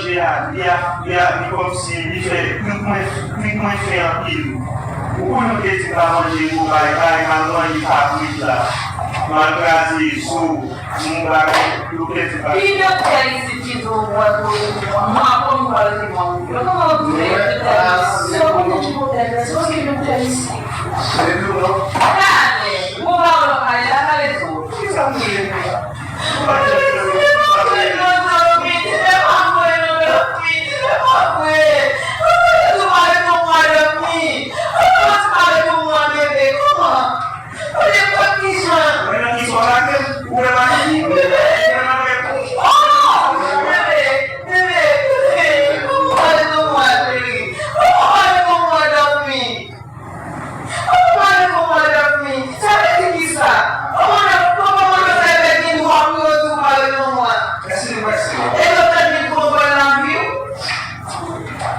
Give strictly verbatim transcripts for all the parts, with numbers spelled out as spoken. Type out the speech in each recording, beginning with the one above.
Li a, li a, li a, li kòmsi li fè kwit mwen, kwit mwen fen anpil. Ou konnen w te di m pa manje gwo bay, bay, m al manje kabrit la. M al kraze zo, m bagay, yo te di pa. Ki doktè isit ki di w pral pou mwen? Mwen konn pral di mwen. Yo kòman w di doktè isit? Se ou ki di doktè isit, se ou ki doktè isit. Gade, ou pa wè w pale la, pale tou. Ki sa m di? Ou pale pou mwen, Dapmi. Sa vle di kisa? Kòman, kòman mwen fè gen dwa pou yo di w pale pou mwen? Èske nou prese? E yo te di konprann lavi w?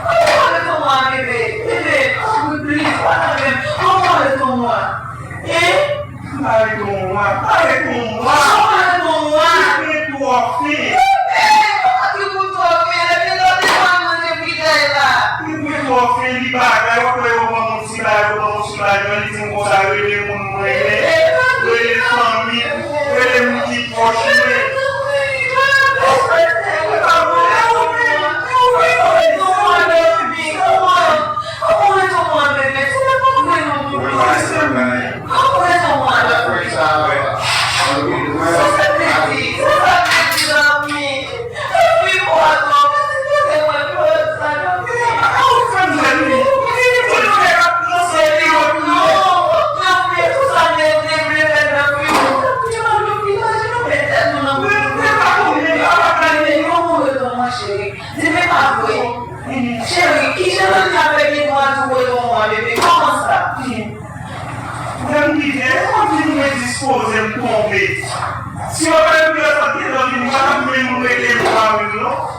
Ou pale pou mwen, bebe. Bebe, tanpri, plis, pa nan menm. Ou pale pou mwen. E? Pale pou mwen, pale pou mwen. Ou pale pou mwen. Bebe, twò fen. Bebe, kòman ki pou twò fen? Depi lè w te pa manje pita la. Bebe, twò fen, li bagay, w ap wè yo ban moun ti bagay, yo ban moun ti bagay, li di m konsa, rele moun mwen renmen, rele fanmi, rele moun ki pwòch mwen. Di men pa vre. Cheri, kijan Dapmi ap fè gen dwa di w rele mwen bebe? Kòman sa? Lè m rive, e kòmsi m endispoze, m tonbe. Si yo pa t rive, sa t gentan vin, m pa t ap menm rele m pa menm non.